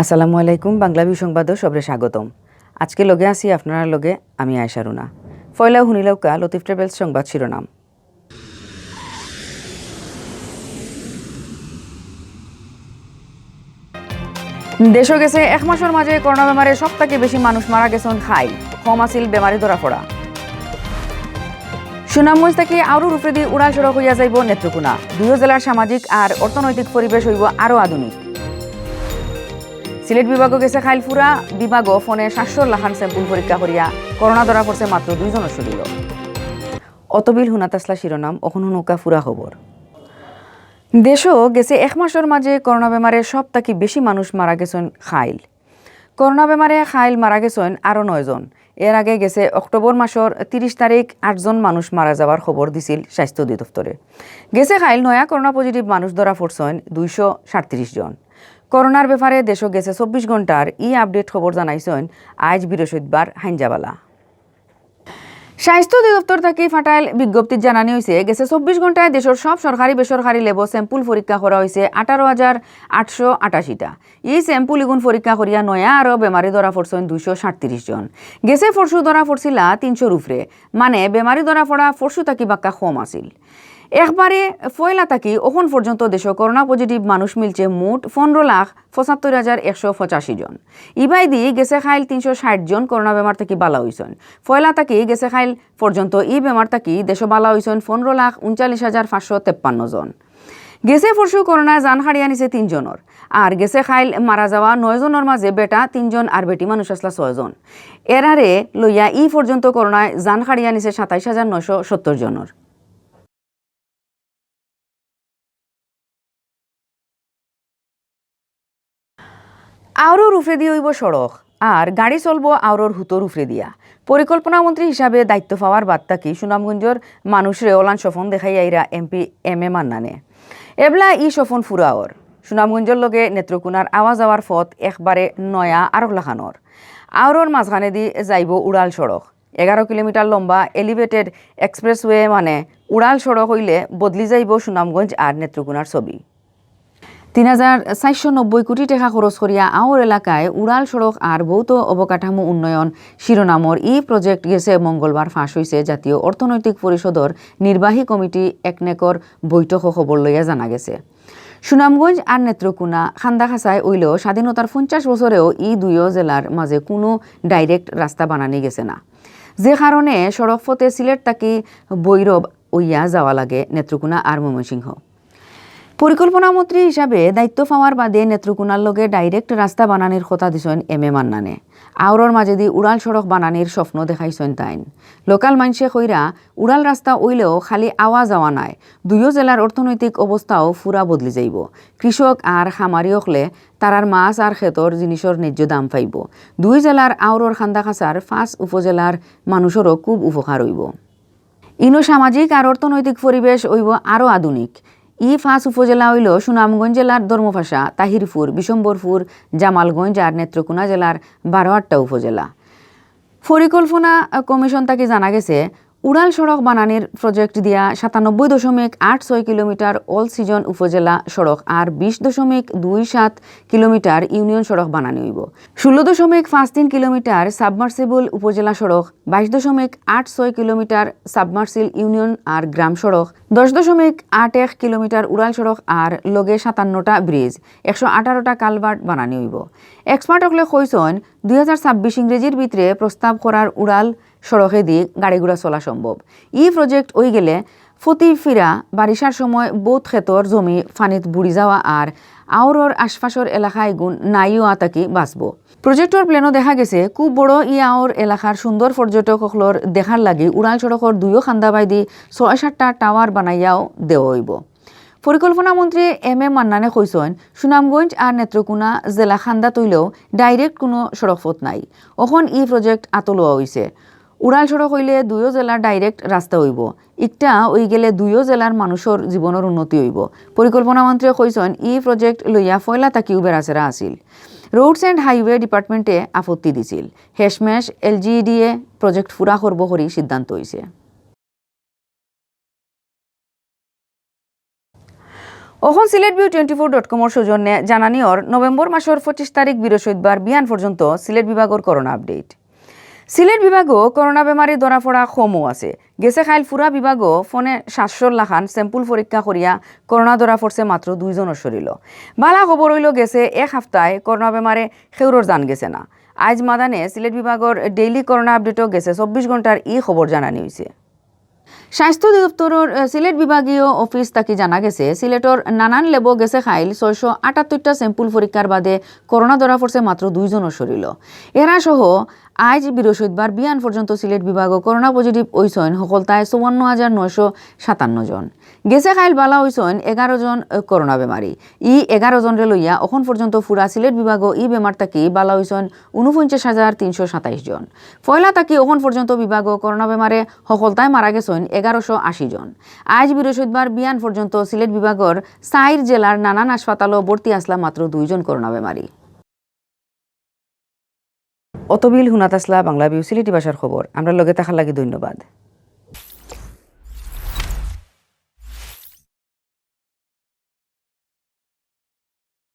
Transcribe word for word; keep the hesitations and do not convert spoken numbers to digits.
আসসালামু আলাইকুম, বাংলা ভিউ সংবাদো সবরে স্বাগতম। আজকে লগে আছি আপনারার লগে আমি আয়েশা রুনা। পয়লাউ হুনিলাউক্কা লতিফ ট্রাভেলস সংবাদ শিরোনাম। দেশো গেছে এক মাসর মাঝে করোনা বেমারে সব থাকি বেশি মানুষ মারা গেছইন খাইল, কম আছিল বেমারি ধরা পড়া। সুনামগঞ্জ থাকি আওরর উপরেদি উড়াল সড়ক অইয়া যাইবো নেত্রকোনা, দুইও জেলার সামাজিক আর অর্থনৈতিক পরিবেশ অইবো আরো আধুনিক। সিলেট বিভাগো গেছে খাইল পুরা বিভাগো ফোনে সাতশোর লাখান sample পরীক্ষা করিয়া করোনা ধরা পড়ছে মাত্র দুইজনর শরীরো। অতবিল হুনাত আছলা শিরোনাম, অখন হুনউক্কা পুরা খবর। দেশো গেছে এক মাসর মাঝে করোনা বেমারে সব থাকি বেশি মানুষ মারা গেছইন খাইল। করোনা বেমারে খাইল মারা গেছইন আরো নয়জন। এর আগে গেছে অক্টোবর মাসর তিরিশ তারিখ আটজন মানুষ মারা যাওয়ার খবর দিছিল স্বাস্থ্য অধিদপ্তরে। গেছে খাইল নয়া করোনা positive মানুষ ধরা পড়ছইন দুইশো সাতত্রিশ জন। করোনার বেমারে দেশো গেছে চব্বিশ ঘন্টার ই update খবর জানাইছইন আইজ বৃহস্পতিবার হাইঞ্জাবালা। স্বাস্থ্য অধিদপ্তর থাকি ফাটাইল বিজ্ঞপ্তিত জানানি অইছে, গেছে চব্বিশ ঘন্টায় দেশর সব সরকারি বেসরকারি ল্যাবো sample পরীক্ষা করা অইছে আঠারো হাজার আটশো আটাশিটা। ই sample ইগুন পরীক্ষা করিয়া নয়া আরো বেমারি ধরা পড়ছইন দুইশো সাতত্রিশ জন। গেছে পরশু ধরা পড়ছিলা তিনশোর উপরে, মানে বেমারি ধরা পড়া পরশু থাকি বাক্কা কম আছিল। একবারে পয়লা থাকি অখন পর্যন্ত দেশো করোনা positive মানুষ মিলছে মোট পনেরো লাখ পঁচাত্তর হাজার একশো পঁচাশি জন। ইবায়দি গেছে খাইল তিনশো ষাট জন করোনা বেমার থাকি বালা অইছইন। পয়লা থাকি গেছে খাইল পর্যন্ত ই বেমার থাকি দেশো বালা অইছইন পনেরো লাখ ঊনচল্লিশ হাজার পাঁচশো তেপ্পান্ন জন। গেছে পরশু করোনায় জান কাড়িয়া নিছে তিনজনর। আর গেছে খাইল মারা যাওয়া নয়জনর মাঝে বেটা তিনজন আর বেটি মানুষ আছলা ছয়জন। এরারে লইয়া ই পর্যন্ত করোনায় জান কাড়িয়া নিছে সাতাইশ হাজার নয়শো সত্তর জনর। আওরর উপরেদি অইবো সড়ক, আর গাড়ি চলবো আওরর হুতর উপরেদিয়া। পরিকল্পনা মন্ত্রী হিসাবে দায়িত্ব পাওয়ার বাদ থাকি সুনামগঞ্জর মানুষরে অলান স্বপন দেখাইয়া আইরা এমপি এম এ মান্নানে। এবলা ই স্বপন পুরা অর। সুনামগঞ্জর লগে নেত্রকোনার আওয়া যাওয়ার পথ একবারে নয়া আরক লাখান অর। আওরর মাঝখানেদি যাইবো উড়াল সড়ক। এগারো কিলোমিটার লম্বা elevated expressway মানে উড়াল সড়ক অইলে বদলি যাইবো সুনামগঞ্জ আর নেত্রকোনার ছবি। তিন হাজার চাইরশো নব্বই কোটি টেকা খরচ করিয়া আওর এলাকায় উড়াল সড়ক আর ভৌত অবকাঠামো উন্নয়ন শিরোনামর ই project গেছে মঙ্গলবার পাশ অইছে জাতীয় অর্থনৈতিক পরিষদর নির্বাহী কমিটি একনেকর বৈঠকো খবর লইয়া জানা গেছে। সুনামগঞ্জ আর নেত্রকোনা খান্দাখাছায় অইলেও স্বাধীনতার পঞ্চাশ বছরেও ই দুইও জেলার মাঝে কুনু direct রাস্তা বানানি গেছে না, যে কারণে সড়ক পথে সিলেট থাকি ভৈরব অইয়া যাওয়া লাগে নেত্রকোনা আর ময়মনসিংহ। পরিকল্পনা মন্ত্রী হিসাবে দায়িত্ব পাওয়ার বাদে নেত্রকোনার লগে direct রাস্তা বানানির কথা দিছইন এম এ মান্নানে। আওরর মাঝেদি উড়াল সড়ক বানানির স্বপ্ন দেখাইছইন তাইন। Local মাইনষে কইরা উড়াল রাস্তা অইলেও খালি আওয়া যাওয়া নায়, দুইও জেলার অর্থনৈতিক অবস্থাও পুরা বদলি যাইবো। কৃষক আর খামারি অকলে তারার মাছ আর খেতর জিনিসর ন্যায্য দাম পাইবো। দুই জেলার আওরর খান্দাখাছার পাঁচ উপজেলার মানুষরও খুব উপকার অইবো। ইনো সামাজিক আর অর্থনৈতিক পরিবেশ অইবো আরো আধুনিক। ই পাঁচ উপজেলা অইলো সুনামগঞ্জ জেলার ধর্মপাশা, তাহিরপুর, বিশম্বরপুর, জামালগঞ্জ আর নেত্রকোনা জেলার বারো আটটা উপজেলা। পরিকল্পনা কমিশন থাকি জানা গেছে, উড়াল সড়ক বানানির project দিয়া সাতানব্বই দশমিক আট ছয় কিলোমিটার all season উপজেলা সড়ক আর বিশ দশমিক দুই সাত কিলোমিটার ইউনিয়ন সড়ক বানানি অইবো। ষোলো দশমিক পাঁচ তিন কিলোমিটার submersible উপজেলা সড়ক, বাইশ দশমিক আট ছয় কিলোমিটার submersible ইউনিয়ন আর গ্রাম সড়ক, দশ দশমিক আট এক কিলোমিটার উড়াল সড়ক আর লগে সাতান্নটা bridge, একশো আঠারোটা culvert বানানি অইবো। Expert অকলে কইছইন, দুই হাজার ছাব্বিশ ইংরেজির ভিতরে প্রস্তাব করার উড়াল সড়কেদি গাড়িঘোড়া চলা সম্ভব। ই project অইগেলে ফতি ফিরা বারিশার সময় বউত খেতর জমি পানিত বুড়ি যাওয়া আর আওরর আশপাশর এলাকাগুন নাই অওয়া থাকি বাঁচবো। Projectর planও দেখা গেছে, খুব বড় ই আওর এলাকার সুন্দর পর্যটক অকলর দেখার লাগি উড়াল সড়কর দুইও খান্দাবায়দি ছয় সাতটা tower বানাইয়াও দেওয়া অইবো। পরিকল্পনা মন্ত্রী এম এ মান্নানে কইছইন, সুনামগঞ্জ আর নেত্রকোনা জেলা খান্দাত অইলেও direct কুনু সড়ক পথ নাই। অখন ই project আতো লওয়া অইছে। উড়াল সড়ক অইলে দুইও জেলার direct রাস্তা অইবো। ইকটা অইগেলে দুইও জেলার মানুষর জীবনর উন্নতি অইবো। পরিকল্পনা মন্ত্রীয়ে কইছইন, ই project লইয়া পয়লা থাকিউ বেড়াছেড়া আছিল। Roads and Highway Departmentএ আপত্তি দিছিল। হেশমেশ এলজিইডিএ project পুরা করবো করি সিদ্ধান্ত অইছে। অখন Sylhet view twenty four dot কমর সৌজন্যে জানানি অর নভেম্বর মাসর পঁচিশ তারিখ বৃহস্পতিবার বিয়ান পর্যন্ত সিলেট বিভাগর করোনা আপডেট। সিলেট বিভাগো করোনা বেমারি ধরা পড়া কমও আছে। গেছে কাইল পুরা বিভাগো ফোনে সাতশোর লাখান স্যাম্পল পরীক্ষা করিয়া করোনা ধরা পড়ছে মাত্র দুইজনর শরীলো। বালা খবর অইলো গেছে এক হাপ্তায় করোনা বেমারে কেউরর জান গেছে না। আইজ মাদানে সিলেট বিভাগর ডেইলি করোনা আপডেটও গেছে চব্বিশ ঘন্টার ই খবর জানানি অইছে। স্বাস্থ্য অধিদপ্তরর, আহ, সিলেট বিভাগীয় অফিস থাকি জানা গেছে, সিলেটর নানান ল্যাবো গেছে কাইল ছয়শো আটাত্তরটা স্যাম্পল পরীক্ষার বাদে করোনা ধরা পড়ছে মাত্র দুইজনর শরীলো। এরা সহ আইজ বৃহস্পতিবার বিয়ান পর্যন্ত সিলেট বিভাগো করোনা পজিটিভ অইছইন হকলতায় চুয়ান্ন হাজার নয়শো সাতান্ন জন। গেছে কাইল বালা অইছইন এগারো জন, আহ, করোনা বেমারি। ই এগারো জনরে লইয়া অখন পর্যন্ত পুরা সিলেট বিভাগো ই বেমার থাকি বালা অইছইন ঊনপঞ্চাশ হাজার তিনশো সাতাইশ জন। পয়লা থাকি অখন পর্যন্ত বিভাগো করোনা বেমারে হকলতায় মারা গেছইন এগারোশো আশি জন। আইজ বৃহস্পতিবার বিয়ান পর্যন্ত সিলেট বিভাগর চাইর জেলার নানান হাসপাতালো ভর্তি আছলা মাত্র দুইজন করোনা বেমারি। অতবিল হুনাত আছলা বাংলা ভিউ সিলেটি ভাষার খবর। আমরার লগে থাকার লাগি ধন্যবাদ।